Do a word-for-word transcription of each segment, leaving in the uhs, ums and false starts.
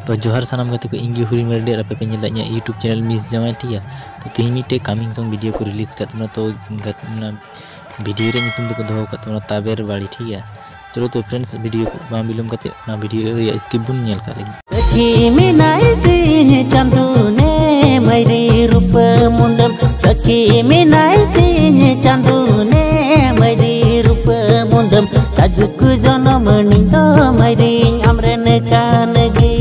ᱛᱚ ᱡᱚᱦᱟᱨ ᱥᱟᱱᱟᱢ ᱜᱟᱛᱮ ᱠᱚ, ᱤᱧ ᱜᱮ ᱦᱩᱨᱤ ᱢᱟᱨᱰᱤ ᱟᱨ ᱟᱯᱮ ᱯᱮ ᱧᱮᱞ ᱮᱫᱟ ᱤᱧᱟᱹᱜ YouTube channel Miss Jawai, ᱴᱷᱤᱠ ᱜᱮᱭᱟ᱾ ᱛᱚ ᱛᱮᱦᱮᱧ ᱢᱤᱫᱴᱮᱡ coming song video ᱠᱚ release ᱠᱟᱫ ᱛᱟᱵᱚᱱᱟ, ᱛᱚ ᱜᱟᱛ-, ᱚᱱᱟ video ᱨᱮᱭᱟᱜ ᱧᱩᱛᱩᱢ ᱫᱚᱠᱚ ᱫᱚᱦᱚ ᱠᱟᱫ ᱛᱟᱵᱚᱱᱟ ᱛᱟᱵᱮᱨ ᱵᱟᱲᱤ, ᱴᱷᱤᱠ ᱜᱮᱭᱟ᱾ ᱪᱚᱞᱚ ᱛᱚ friends, video ᱠᱚ ᱵᱟᱝ ᱵᱤᱞᱚᱢ ᱠᱟᱛᱮ ᱚᱱᱟ video ᱨᱮᱭᱟᱜ skip ᱵᱚᱱ ᱧᱮᱞ ᱠᱟᱜ ᱞᱮᱜᱮ᱾ ᱥᱟᱹᱠᱷᱤ ᱢᱮᱱᱟᱭ ᱥᱤᱧ ᱪᱟᱸᱫᱳ ᱱᱮ ᱢᱟᱹᱭᱨᱤ ᱨᱩᱯᱟᱹ ᱢᱩᱸᱫᱟᱹᱢ, ᱥᱟᱹᱠᱷᱤ ᱢᱮᱱᱟᱭ ᱥᱤᱧ ᱪᱟᱸᱫᱳ ᱱᱮ ᱢᱟᱹᱭᱨᱤ ᱨᱩᱯᱟᱹ ᱢᱩᱸᱫᱟᱹᱢ, ᱥᱟᱡᱩᱠ ᱡᱚᱱᱚᱢ ᱱᱤᱧ ᱫᱚ ᱢᱟᱹᱭᱨᱤᱧ ᱟᱢᱨᱮᱱ ᱠᱟᱱ ᱜᱮ᱾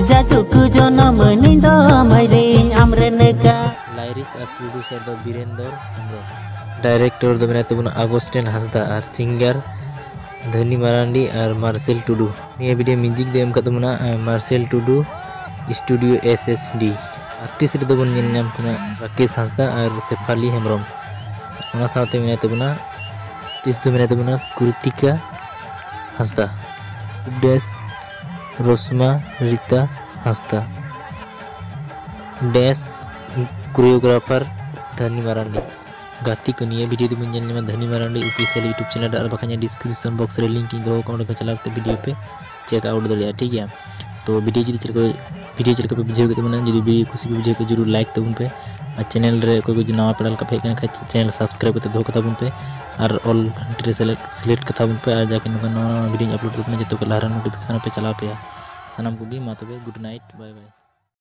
ᱡᱟᱡᱩᱜ ᱡᱚᱱᱚᱢ ᱱᱤᱧ ᱫᱚ ᱢᱟᱹᱭᱨᱤᱧ ᱟᱢᱨᱮᱱ ᱠᱟ- Lyrics ᱟᱨ producer ᱫᱚ ᱵᱤᱨᱮᱱᱫᱚᱨ ᱦᱮᱢᱵᱨᱚᱢ᱾ Director ᱫᱚ ᱢᱮᱱᱟᱭ ᱛᱟᱵᱚᱱᱟ ᱟᱜᱚᱥᱴᱤᱱ ᱦᱟᱸᱥᱫᱟ ᱟᱨ singer ᱫᱷᱟᱹᱱᱤ ᱢᱟᱨᱟᱱᱰᱤ ᱟᱨ ᱢᱟᱨᱥᱮᱞ ᱴᱩᱰᱩ᱾ ᱱᱤᱭᱟᱹ video music ᱫᱚ ᱮᱢ ᱠᱟᱫ ᱛᱟᱵᱚᱱᱟ, ᱮ, ᱢᱟᱨᱥᱮᱞ ᱴᱩᱰᱩ, Studio S S D᱾ Artist ᱨᱮᱫᱚ ᱵᱚᱱ ᱧᱮᱞ ᱧᱟᱢ ᱠᱤᱱᱟ ᱨᱟᱠᱮᱥ ᱦᱟᱸᱥᱫᱟ ᱟᱨ ᱥᱮᱯᱷᱟᱞᱤ ᱦᱮᱢᱵᱨᱚᱢ᱾ ᱚᱱᱟ ᱥᱟᱶᱛᱮ ᱢᱮᱱᱟᱭ ᱛᱟᱵᱚᱱᱟ, artist ᱫᱚ ᱢᱮᱱᱟᱭ ᱛᱟᱵᱚᱱᱟ ᱠᱨᱤᱛᱤᱠᱟ ᱦᱟᱸᱥᱫᱟ᱾ Dash ᱨᱳᱥᱢᱟ ᱨᱤᱛᱟ ᱦᱟᱸᱥᱫᱟ᱾ Dash choreographer ᱫᱷᱟᱹᱱᱤ ᱢᱟᱨᱟᱱᱰᱤ᱾ ᱜᱟᱛᱮ ᱠᱚ, ᱱᱤᱭᱟᱹ video ᱫᱚᱵᱚᱱ ᱧᱮᱞ ᱧᱟᱢᱟ ᱫᱷᱟᱹᱱᱤ ᱢᱟᱨᱟᱱᱰᱤ official YouTube channel ᱨᱮ, ᱟᱨ ᱵᱟᱠᱷᱟᱱ description box ᱨᱮ link ᱤᱧ ᱫᱚᱦᱚ ᱠᱟᱜᱼᱟ, ᱚᱸᱰᱮ ᱠᱷᱚᱱ ᱪᱟᱞᱟᱣ ᱠᱟᱛᱮ video ᱯᱮ check out ᱫᱟᱲᱮᱭᱟᱜᱼᱟ, ᱴᱷᱤᱠ ᱜᱮᱭᱟ᱾ ᱛᱚ video ᱡᱩᱫᱤ ᱪᱮᱫ ᱞᱮᱠᱟ, video ᱪᱮᱫ ᱞᱮᱠᱟ ᱯᱮ ᱵᱩᱡᱷᱟᱹᱣ ᱠᱮᱫ ᱛᱟᱵᱚᱱᱟ, ᱡᱩᱫᱤ video ᱠᱩᱥᱤ ᱯᱮ ᱵᱩᱡᱷᱟᱹᱣ ᱠᱮᱫ, ᱡᱚᱨᱩᱨ like ᱛᱟᱵᱚᱱ ᱯᱮ᱾ ᱟᱨ channel ᱨᱮ ᱚᱠᱚᱭ ᱠᱚ ᱡᱩᱫᱤ ᱱᱟᱣᱟ ᱯᱮᱲᱟ ᱞᱮᱠᱟ ᱯᱮ ᱦᱮᱡ ᱟᱠᱟᱱ ᱠᱷᱟᱡ, channel subscribe ᱠᱟᱛᱮ ᱫᱚᱦᱚ ᱠᱟᱛᱟ ᱵᱚᱱ ᱯᱮ, ᱟᱨ all ᱜᱷᱟᱱᱴᱤ ᱨᱮ select, select ᱠᱟᱛᱟ ᱵᱚᱱ ᱯᱮ, ᱟᱨ ᱡᱟᱠᱮ ᱱᱚᱝᱠᱟ ᱱᱟᱣᱟ ᱱᱟᱣᱟ video upload ᱠᱟᱛᱮ ᱡᱚᱛᱚ ᱠᱷᱚᱱ ᱞᱟᱦᱟ ᱨᱮ notification ᱯᱮ ᱪᱟᱞᱟᱣ ᱯᱮᱭᱟ᱾ ᱥᱟᱱᱟᱢ ᱠᱚᱜᱮ ᱢᱟ ᱛᱚᱵᱮ, good night, bye bye᱾